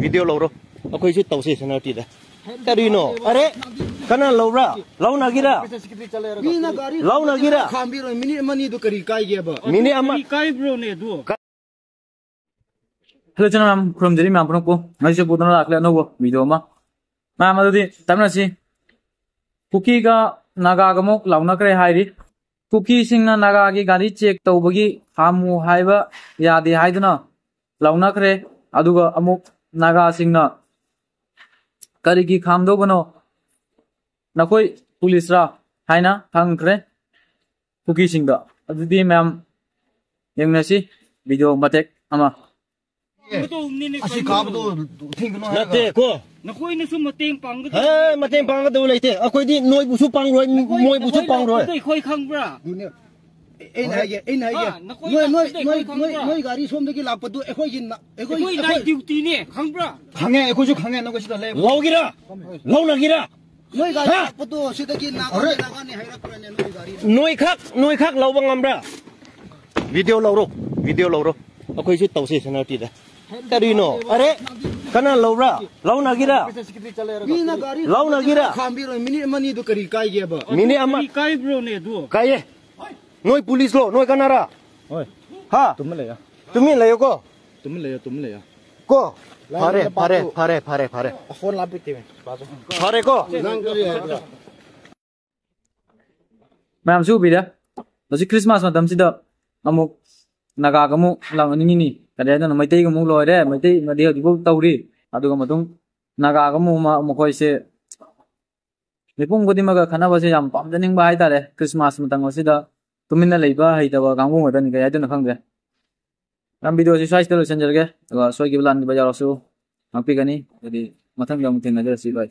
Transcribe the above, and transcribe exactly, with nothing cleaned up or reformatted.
Video ꯂꯧꯔꯣ꯫ ꯑꯩꯈꯣꯏꯁꯨ ꯇꯧꯁꯦ ꯁꯦꯅꯥꯄꯇꯤꯗ꯫ ꯀꯔꯤꯅꯣ? ꯑꯔꯦ, ꯀꯅꯥ ꯂꯧꯕ꯭ꯔꯥ? ꯂꯧꯅꯒꯤꯔꯥ? ꯃꯤꯅ ꯒꯥꯔꯤ ꯂꯧꯅꯒꯤꯔꯥ? ꯈꯥꯝꯕꯤꯔꯣꯏ꯫ ꯃꯤꯅꯤꯠ ꯑꯃ ꯑꯅꯤꯗꯨ ꯀꯔꯤ ꯀꯥꯏꯒꯦꯕ? ꯃꯤꯅꯤꯠ ꯑꯃ ꯀꯔꯤ ꯀꯥꯏꯕ꯭ꯔꯣꯅꯦ ꯑꯗꯨ? ꯍꯜꯂꯣ ꯆꯤꯟꯅꯥꯎ ꯃꯌꯥꯝ, ꯈꯨꯔꯨꯝꯖꯔꯤ ꯃꯌꯥꯝ ꯄꯨꯝꯅꯃꯛꯄꯨ꯫ ꯉꯁꯤꯁꯨ ꯄꯨꯗꯨꯅ ꯂꯥꯛꯂꯦ ꯑꯅꯧꯕ ꯚꯤꯗꯤꯑꯣ ꯑꯃ꯫ ꯃꯌꯥꯝ ꯑꯗꯨꯗꯤ ꯇꯞꯅꯁꯤ꯫ ꯀꯨꯀꯤꯒ ꯅꯥꯒꯥꯒ ꯑꯃꯨꯛ ꯂꯥꯎꯅꯈ꯭ꯔꯦ ꯍꯥꯏꯔꯤ꯫ ꯀꯨꯀꯤꯁꯤꯡꯅ ꯅꯥꯒꯥꯒꯤ ꯒꯥꯔꯤ ꯆꯦꯛ ꯇꯧꯕꯒꯤ ꯈꯥꯝꯃꯨ ꯍꯥꯏꯕ ꯌꯥꯗꯦ ꯍꯥꯏꯗꯨꯅ ꯂꯥꯎꯅꯈ꯭ꯔꯦ꯫ ꯑꯗꯨꯒ ꯑꯃꯨꯛ ꯅꯥꯒꯥꯁꯤꯡꯅ ꯀꯔꯤꯒꯤ ꯈꯥꯝꯗꯧꯕꯅꯣ? ꯅꯈꯣꯏ ꯄꯨꯂꯤꯁꯔꯥ ꯍꯥꯏꯅ ꯍꯪꯈ꯭ꯔꯦ ꯀꯨꯀꯤꯁꯤꯡꯗ꯫ ꯑꯗꯨꯗꯤ ꯃꯌꯥꯝ ꯌꯦꯡꯅꯁꯤ ꯚꯤꯗꯤꯑꯣ ꯃꯇꯦꯛ ꯑꯃ꯫ ꯑꯁꯤ ꯀꯥꯕꯗꯣ ꯊꯤꯡꯒꯅꯣ ꯍꯥꯏꯔꯒ꯫ ꯅꯠꯇꯦ ꯀꯣ꯫ ꯅꯈꯣꯏꯅꯁꯨ ꯃꯇꯦꯡ ꯄꯥꯡꯒꯗꯕ꯫ ꯍꯦ, ꯃꯇꯦꯡ ꯄꯥꯡꯒꯗꯕ ꯂꯩꯇꯦ꯫ ꯑꯩꯈꯣꯏꯗꯤ ꯅꯣꯏꯕꯨꯁꯨ ꯄꯥꯡꯂꯣꯏ, ꯅꯈꯣꯏ, ꯃꯣꯏꯕꯨꯁꯨ ꯅꯈꯣꯏ ꯄꯥꯡꯂꯣꯏ꯫ ꯂꯥꯛꯄꯗꯣ ꯑꯩꯈꯣꯏ ꯈꯪꯕ꯭ꯔꯥ? ꯑꯗꯨꯅꯦ꯫ ꯑꯩꯅ ꯍꯥꯏꯒꯦ, ꯑꯩꯅ ꯍꯥꯏꯒꯦ꯫ ꯍꯥ, ꯅꯈꯣꯏ ꯅꯣꯏ, ꯅꯣꯏ, ꯂꯥꯛꯄꯗꯣ ꯅꯣꯏ, ꯑꯩꯈꯣꯏ ꯅꯣꯏ, ꯈꯪꯕ꯭ꯔꯥ? ꯅꯣꯏ ꯒꯥꯔꯤ ꯁꯣꯝꯗꯒꯤ ꯂꯥꯛꯄꯗꯨ ꯑꯩꯈꯣꯏꯒꯤ ꯅ-, ꯑꯩꯈꯣꯏ, ꯑꯩꯈꯣꯏ ꯅꯥꯏꯠ ꯑꯩꯈꯣꯏ ꯗ꯭ꯌꯨꯇꯤꯅꯦ, ꯈꯪꯕ꯭ꯔꯥ? ꯈꯪꯉꯦ, ꯑꯩꯈꯣꯏꯁꯨ ꯈꯪꯉꯦ, ꯅꯈꯣꯏ ꯁꯤꯗ ꯂꯩ꯫ ꯂꯧꯒꯦꯔꯥ? ꯂꯧꯅꯒꯦꯔꯥ? ꯅꯣꯏ ꯒꯥꯔꯤ ꯍꯥ? ꯂꯥꯛꯄꯗꯣ ꯁꯤꯗꯒꯤ ꯅꯥꯒꯥꯅꯤ, ꯅꯥꯒꯥꯅꯤ ꯍꯥꯏꯔꯛꯄ꯭ꯔꯅꯦ ꯅꯣꯏ ꯒꯥꯔꯤ? ꯅꯣꯏꯈꯛ, ꯅꯣꯏꯈꯛ ꯂꯧꯕ ꯉꯝꯕ꯭ꯔꯥ? ꯚꯤꯗꯤꯑꯣ ꯂꯧꯔꯣ, ꯚꯤꯗꯤꯑꯣ ꯂꯧꯔꯣ꯫ ꯑꯩꯈꯣꯏꯁꯨ ꯇꯧꯁꯦ ꯁꯦꯅꯥꯄꯇꯤꯗ꯫ ꯀꯔꯤꯅꯣ? ꯑꯔꯦ, ꯀꯅꯥ ꯂꯧꯕ꯭ꯔꯥ? ꯂꯧꯅꯒꯤꯔꯥ? ꯃꯤꯅ ꯒꯥꯔꯤ ꯂꯧꯅꯒꯤꯔꯥ? ꯈꯥꯝꯕꯤꯔꯣꯏ꯫ ꯃꯤꯅꯤꯠ ꯑꯃ ꯑꯅꯤꯗꯨ ꯀꯔꯤ ꯀꯥꯏꯒꯦꯕ? ꯃꯤꯅꯤꯠ ꯑꯃ ꯀꯔꯤ ꯀꯥꯏꯕ꯭ꯔꯣꯅꯦ ꯑꯗꯨ? ꯀꯥꯏꯌꯦ꯫ ꯅꯣꯏ ꯄꯨꯂꯤꯁꯂꯣ? ꯅꯣꯏ ꯀꯅꯥꯔꯥ? ꯍꯣꯏ꯫ ꯍꯥ? ꯇꯨꯃꯤꯟ ꯂꯩꯌꯣ꯫ ꯇꯨꯃꯤꯟ ꯂꯩꯌꯣꯀꯣ꯫ ꯇꯨꯃꯤꯟ ꯂꯩꯌꯣ, ꯇꯨꯃꯤꯟ ꯂꯩꯌꯣ꯫ ꯀꯣ? ꯐꯔꯦ, ꯐꯔꯦ, ꯐꯔꯦ, ꯐꯔꯦ, ꯐꯔꯦ꯫ ꯐꯣꯟ ꯂꯥꯞꯄꯤꯇꯦꯃꯦ꯫ ꯐꯔꯦꯀꯣ? ꯅꯪ ꯀꯔꯤ ꯍꯥꯏꯕ꯭ꯔꯥ? ꯃꯌꯥꯝꯁꯨ ꯎꯕꯤꯔꯦ, ꯍꯧꯖꯤꯛ ꯈ꯭ꯔꯤꯁꯃꯥꯁ ꯃꯇꯝꯁꯤꯗ ꯑꯃꯨꯛ ꯅꯥꯒꯥꯒ ꯑꯃꯨꯛ ꯂꯥꯎꯅꯅꯤꯡꯉꯤꯅꯤ꯫ ꯀꯔꯤ ꯍꯥꯏꯗꯣꯏꯅꯣ, ꯃꯩꯇꯩꯒ ꯑꯃꯨꯛ ꯂꯣꯏꯔꯦ, ꯃꯩꯇꯩ ꯑꯃꯗꯤ ꯍꯧꯖꯤꯛꯐꯥꯎ ꯇꯧꯔꯤ꯫ ꯑꯗꯨꯒ ꯃꯇꯨꯡ ꯅꯥꯒꯥꯒ ꯑꯃꯨꯛ ꯃ-, ꯃꯈꯣꯏꯁꯦ ꯃꯤꯄꯨꯝ ꯈꯨꯗꯤꯡꯃꯛꯀ ꯈꯠꯅꯕꯁꯦ ꯌꯥꯝ ꯄꯥꯝꯖꯅꯤꯡꯕ ꯍꯥꯏꯇꯥꯔꯦ꯫ ꯈ꯭ꯔꯤꯁꯃꯥꯁ ꯃꯇꯝ ꯑꯁꯤꯗ ꯇꯨꯃꯤꯟꯅ ꯂꯩꯕ ꯍꯩꯇꯕ ꯀꯥꯡꯕꯨ ꯉꯥꯛꯇꯅꯤ, ꯀꯔꯤ ꯍꯥꯏꯗꯣꯏꯅꯣ ꯈꯪꯗ꯭ꯔꯦ꯫ ꯃꯌꯥꯝ, ꯚꯤꯗꯤꯑꯣꯁꯤ ꯁ꯭ꯋꯥꯏꯁꯤꯗ ꯂꯣꯏꯁꯤꯟꯖꯔꯒꯦ, ꯑꯗꯨꯒ ꯁꯣꯏꯈꯤꯕ ꯂꯥꯟꯈꯤꯕ ꯌꯥꯎꯔꯁꯨ ꯉꯥꯛꯄꯤꯒꯅꯤ꯫ ꯑꯗꯨꯗꯤ ꯃꯊꯪꯗ ꯑꯃꯨꯛ ꯊꯦꯡꯅꯖꯔꯁꯤ꯫ ꯕꯥꯏ꯫